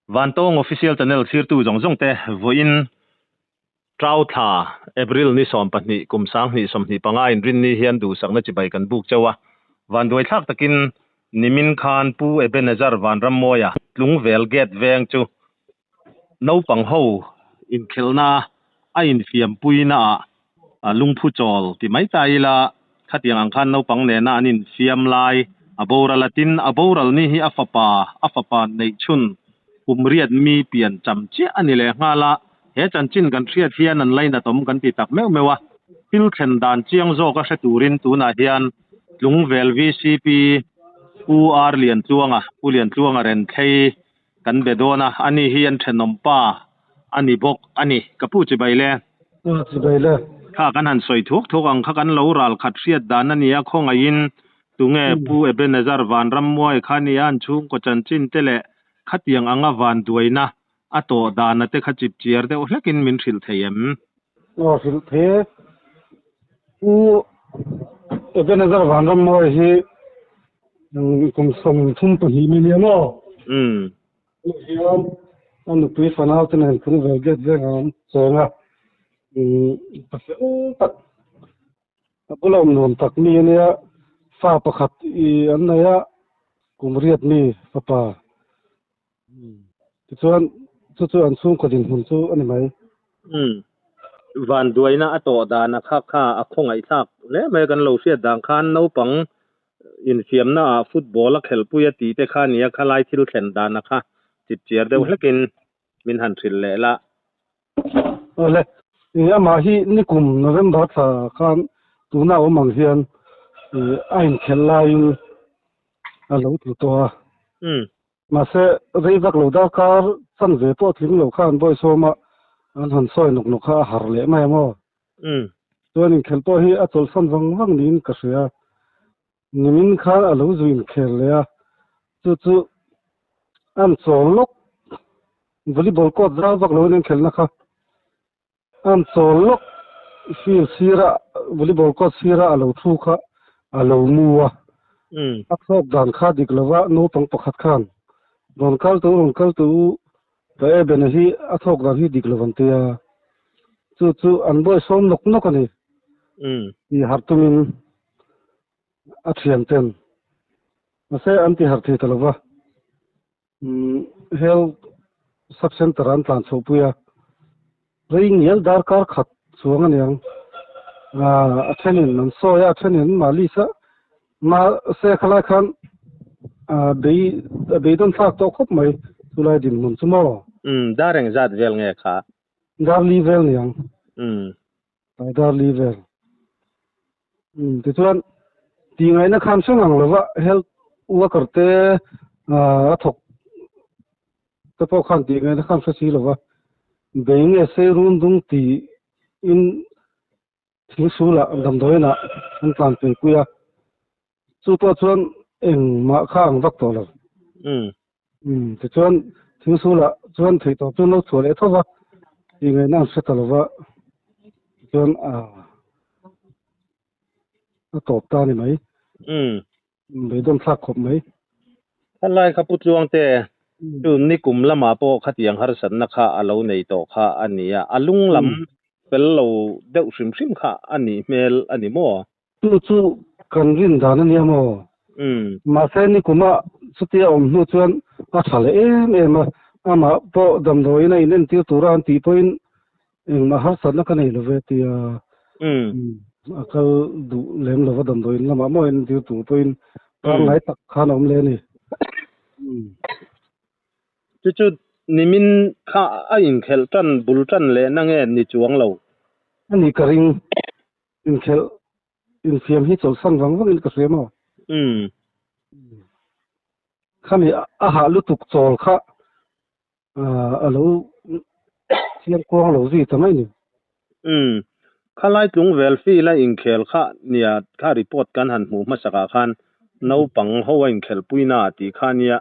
Vantawng Official Channel thirtu zawng zawng te vawiin Trau thla April ni 12 kum 2025 inrinni hian duhsakna chibai kan buk chauh a. Vanduai thlak takin nimin khan Pu Ebenezer Vanrammawia Tlungvel Gate veng chu naupang ho inkhelhna a infiampuina ah lungphu chawl ti mai ta ila khatiang ang khan naupang nena an infiam lai a boral a tin a boral ni hi a fapa a fapa neih chhun kum riat mi pian cham chiah a ni leh nghal a he chanchin kan hriat hian an lainat awm kan ti tak meuh meuh a thil thlen dan chiang zawk a hre turin tunah hian Tlungvel VCP Pu R Liantluanga Pu Liantluanga Renthlei kan be dawn a, ani hi an thenawm pa a ni bawk a ni. Ka pu chibai le. Aw chibai le. Kha kan han sawi thuak thuak ang kha kan lo ral khat hriat dan a ni a, khawngaihin tunge Pu Ebenezer Vanrammuai kha nia an chhungkaw chanchin te leh khatiang anga vanduaina a tawh dana te kha chip chiar deuh hlekin min hrilh thei em? Aw hrilh thei e. Pu Ebenezer Vanrammuai hi kum 32 mi nia maw? Hian a nupui fanau te nen phung vel get veng an cheng a. Pa fel tak a bula awm nuam tak mi ania fa pakhat i an nei a kum riat mi fapa. Tichuan chu chu an chhungkaw dinhmun chu a ni mai. Vanduaina a tawh dan a kha kha a khawngaihthlak hle mai kan lo hriat dan khan naupang infiamna ah football a khelhpui a tih te kha nia khalai thil thlen dan a kha chipchiar deuh hlekin min han hrilh leh la. Awle, amah hi nikum November thla khan tuna awm ang hian a inkhelh laiin a lo tlu tawh a. Mahse, rei vak lo darkar chan ve pawh tling lo khan bawi sawma an han sawi nawk nawk kha a har leh mai a maw? Chuan inkhelh pawh hi a chawlhsan vang vang niin ka hria. Nimin khan a lo zu inkhel leh a, chu chu an chawl lawk. Volleyball court zau vak loin an khelhna kha an chawl lawk. Field sira volleyball court sira a lo thu kha a lo mu a. A thlawk dan kha dik lova naupang pakhat khan rawn kal tu rawn kal tu ka e bena hi a thlawk dan hi dik lo an tia. Chu chu an bawi sawm nawk nawk a ni. Ti harh tumin a thian ten mahse an ti harh thei ta lova. Health sub center an tlan chhoh pui a, rei ngial darkar khat chuang a niang. A thenin an sawi a, a thenin malis a, mahse khalai khan bei a beidawn thlak tawh khawp mai chulai dinhmun chu maw. Dar engzat vel nge kha? Dar li vel niang. Dar li vel. Tichuan tih ngaihna khan hrang ang lova health worker te a thawk te pawh khan tih ngaihna khan hre si lova bei nge sei run dung tiin thing sulah damdawiinah an tlan pui pui a. Chu pawh chuan engmah kha ang vak tawh lo. Tichuan thing sulah chuan theih tawp chuan lo chhuah leh tho va tih ngaihna an hre ta lo va tichuan a tawp ta a ni mai. Beidawn thlak khawp mai. Khalai kha Pu Tluangte chu nikum lamah pawh khatiang harsatna kha a lo nei tawh kha a ni a, a lung lam fel lo deuh hrim hrim kha a nih hmel a ni maw? Chu chu kan rin dan a nia maw? Mahse nikuma chutia awm hnu chuan a tha leh em em a, amah pawh damdawiin a inentir tura an tih pawhin engmah harsatna ka nei lo ve tia a kal duh lem lova damdawiin lamah maw inentir tur pawhin pangngai tak khan a awm leh a ni. Chu chu nimin kha a inkhelh tan bul tan leh na nge ni chuang lo? A ni ka ring. Inkhelh infiam hi chawlhsan vang vangin ka hria maw? Khami a hah lutuk chawl kha a lo chiang kuang lo zui ta mai ni. Khalai tlung vel field a inkhel kha nia kha report kan han hmuh hmasakah khan naupang ho a inkhelhpuina tih kha nia.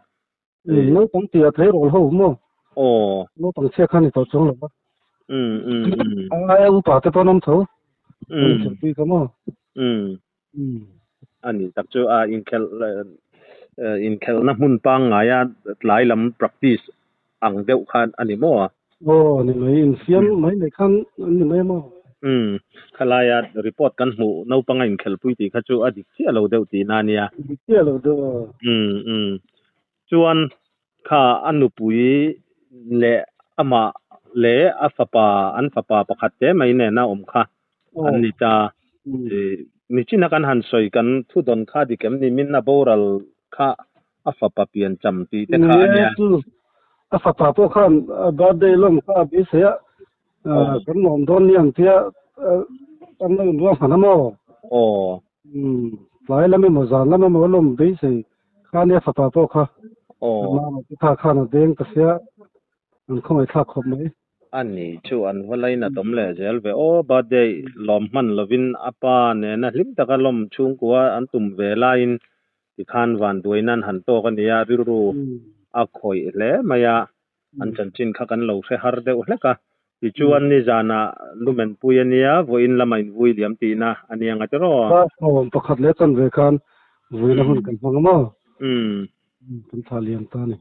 Naupang tih a tleirawl ho maw? Aw. Naupang chhiat kha ni tawh chuang lo va. A aia upa te pawh an awm tho. An inkhelhpui kha maw? A ni tak chu a inkhelh inkhelhna hmun pangngaia tlai lam practice ang deuh khan a ni maw? Aw ni mai, infiam mai mai khan an ni mai maw? Umm, khalaia report kan hmuh naupang a inkhelpui tih kha chu a dik chiah lo deuh tihna a nia. Dik chiah lo deuh a. Umm umm, chuan kha a nupui leh amah leh a fapa an fapa pakhat te mai nena awm kha an ni ta. Nichina kan han sawi kan thu dawn kha dik em ni min a boral kha a fapa pian cham tih te kha a nia. A fapa pawh khan birthday lawm kha a beisei a, kan lawm dawn ni ang tia an lo inruah hman a maw? Aw. Tlai lam emaw zan lam emaw lawm beisei kha nia fapa pawh kha. Aw. Kha khan a deng ta sia, an khawngaih thlak khawp mai. A ni chu an va lainat awm leh zel ve aw, birthday lawm hman lovin a pa nena hlim taka lawm chhungkua an tum ve laiin tikhan van duai nan han tawk a nia, rilru a khawih hle mai a, an chanchin kha kan lo hre har deuh hlek a, tichuan nizanah lumen pui a nia, vawiin lama invui liam tihna a nia nga tiraw? Awm pakhat leh chanve khan vuina hun kan hmang a maw? Kan thlah liam ta a ni.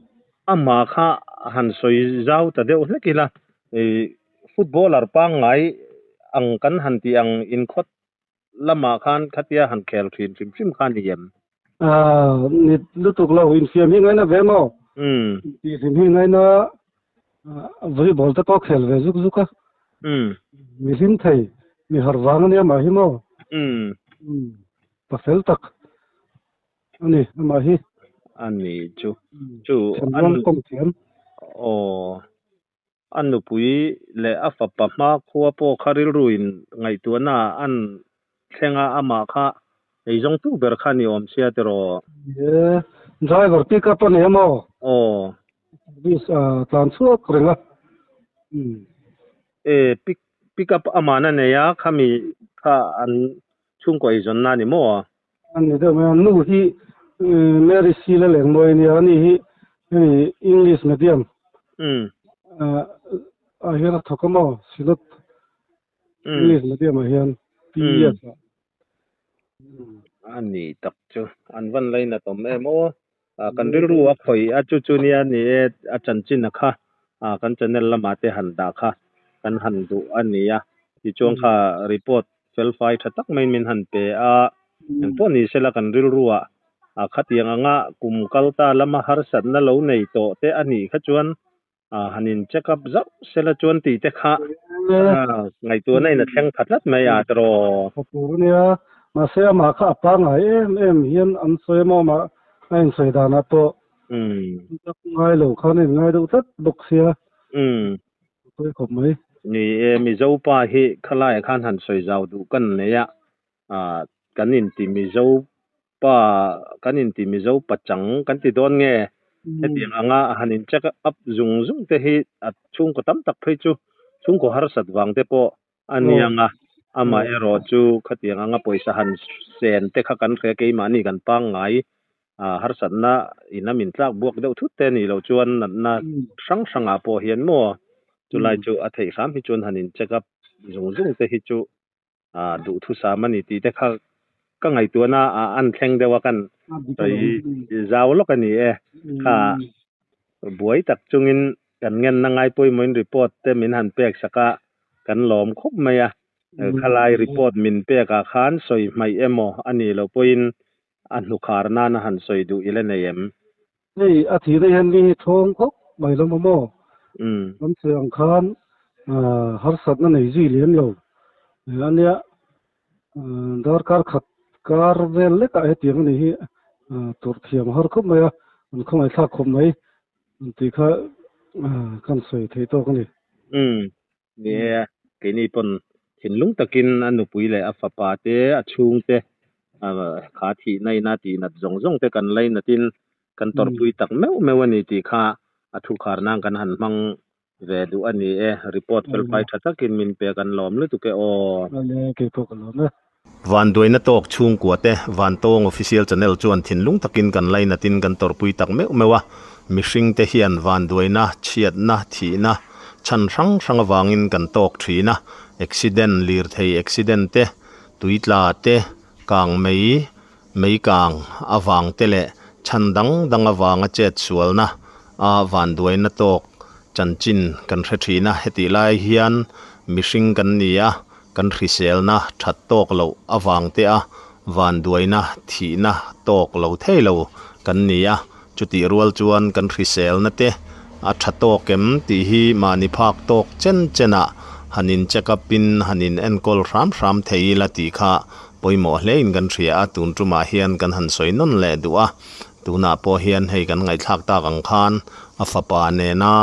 Amah kha han sawi zau ta deuh hlek ila, footballer pangngai ang kan han tih ang inkhawt lamah khan khatia han khel thin hrim hrim kha a ni em? Ni lutuk lo, infiam hi ngaina ve maw? Tih hrim hi ngaina volleyball te pawh khel ve zuk zuk a. Mi hlim thei, mi harh vang a nia mah hi maw? Pa fel tak. A ni, amah hi. A ni chu. Chu a nu kawng thiam. Aw. A nupui leh a fapa hma khua pawh kha rilru in ngaihtuahna an thleng a, amah kha eizawngtu ber kha ni awm sia tiraw? Ye, driver pick up a nei a maw? Aw. Service a tlan chhuak reng a. E, pick pick up amahna nei a, khami kha an chhungkaw eizawnna a ni maw? A ni deuh mai a, nu hi Mary Sila Lengmawi a nia, ani hi hemi English medium ah hian a thawk a maw, Synod English medium ah hian PES ah. A ni tak chu, an van lainat awm em aw, kan rilru a khawih a chu chu nia ni e, a chanchin a kha kan channel lamah te han dah kha kan han duh a nia, tichuan kha report felfai tha tak maiin min han pe a, engpawh ni sela kan rilruah khatiang anga kum kal ta lama harsatna lo nei tawh te a nih kha chuan han in check up zauh sela chuan tih te kha ngaihtuahna in a thleng pha tlat mai a tiraw. Tha tur a nia, mahse amah kha a pangngai em em hian an sawi a maw amah a insawi danah pawh ngai lo khan a inngai deuh tlat bawk sia. Pawi khawp mai. Ni e, Mizo pa hi khalaiah khan han sawi zau duh kan nei a, kan inti Mizo pa, kan inti Mizo pachang kan ti dawn nge? Hetiang anga han in check up zung zung te hi a chhungkaw tam tak phei chu chhungkaw harsat vang te pawh a niang a, amaherawh chu khatiang anga pawisa han sen te kha kan hria keimahni kan pangngai harsatna in a min tlak buak deuh thut te nih loh chuan natna hrang hrangah pawh hian maw chulai chu a theih hram hi chuan han in check up zung zung te hi chu duhthusam a ni tih te kha ka ngaihtuahna an thleng deuh a kan sawi zau lawk a ni e kha buai tak chungin kan ngenna ngai pawimawhin report te min han pek sak a kan lawm khawp mai a khalai report min pek ah khan sawi hmaih emaw a nih loh pawhin a hnukhar nana han sawi duh ila nei em? Hei a thihna hian mi hi thawng khawp mai lo maw maw? Kan sawi ang khan harsatna nei zui lem lo a nia, darkar khat kar vel lekah hetiang a nih hi tur thiam a har khawp mai a, an khawngaihthlak khawp mai tih kha kan sawi theih tawk a ni. Ni e, keini pawn thinlung takin a nupui leh a fapa te, a chhungte kha thihna ina tihnat zawng zawng te kan lainatin kan tawrhpui tak meuh meuh a ni tih kha a thukhar nan kan han hmang ve duh a ni e. Report felfai tha takin min pe kan lawm lutuk e aw. Awle, kei pawh ka lawm e. Vanduaina tawk chhungkua te Vantawng Official Channel chuan thinlung takin kan lainatin kan tawrhpui tak meuh meuh a, mihring te hian vanduaina, chhiatna, thihna, chhan hrang hrang avangin kan tawk thin a, accident, lirthei accident te, tuitla te, kang mei, mei kang avang te leh chhan dang dang avanga chet sualna a vanduaina tawk. chanchin kan hre thin a, hetih lai hian mihring kan ni a, kan hriselna that tawk loh avang te a vanduaina thihna tawk lo thei lo kan ni a, chutih rual chuan kan hriselna te a tha tawk em tih hi mahni phak tawk chen chen ah han in check up in han in enkawl hram hram thei ila tih kha pawimawh hle in kan hria a, tun tumah hian kan han sawi nawn leh duh a, tunah pawh hian hei kan ngaihthlak tak ang khan a fapa nena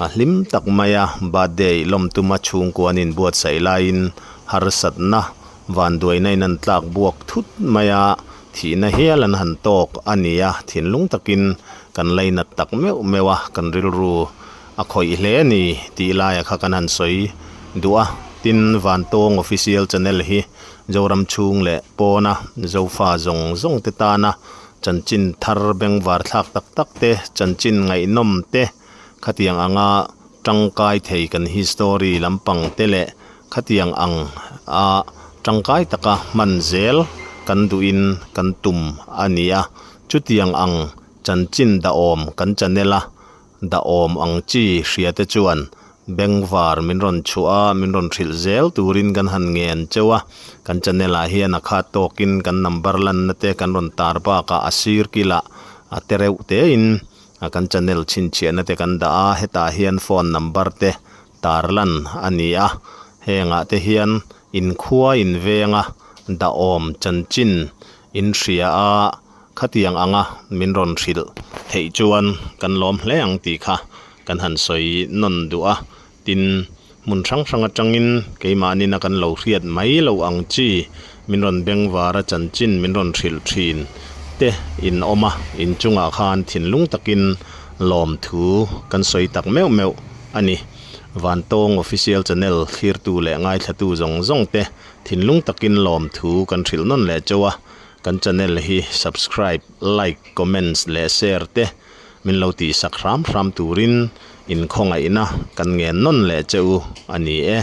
a hlim tak mai a, birthday lawm tuma chhungkua an inbuatsaih laiin harsatna vanduaina in an tlak buak thut mai a, thihna hial an han tawk a ni a, thinlung takin kan lainat tak meuh meuh a, kan rilru a khawih hle a ni tih laia kha kan han sawi duh a, tin Vantawng Official Channel hi Zoram chhung leh pawna Zofa zawng zawng te tana chanchin thar bengvar thlak tak tak te, chanchin ngaihnawm te khatiang anga tangkai thei kan history lampang te leh khatiang ang a tangkai taka hman zel kan duhin kan tum a ni a, chutiang ang chanchin dahawm kan channel a dahawm ang chi hria te chuan bengvar min rawn chhuah a, min rawn hrilh zel turin kan han ngen cheu a, kan channel ah hian a khat tawkin kan number lanna te kan rawn tar bakah a sir kilah a te reuh tein a kan channel chhinchhiahna te kan dah a, hetah hian phone number te tar lan a ni a, hengah te hian inkhua invenga dahawm chanchin inhria a khatiang anga min rawn hrilh theih chuan kan lawm hle ang tih kha kan han sawi nawn duh a, tin hmun hrang hrang atangin keimahnin a kan lo hriat mai loh ang chi min rawn bengvar a chanchin min rawn hrilh thin te in awm a, inchungah khan thinlung takin lawmthu kan sawi tak meuh meuh a ni. Vantawng Official Channel thlirtu leh ngaithlatu zawng zawng te thinlung takin lawmthu kan hrilh nawn leh chauh a, kan channel hi subscribe, like, comments leh share te min lo tihsak hram hram turin inkhawngaihna kan ngen nawn leh che u a ni e.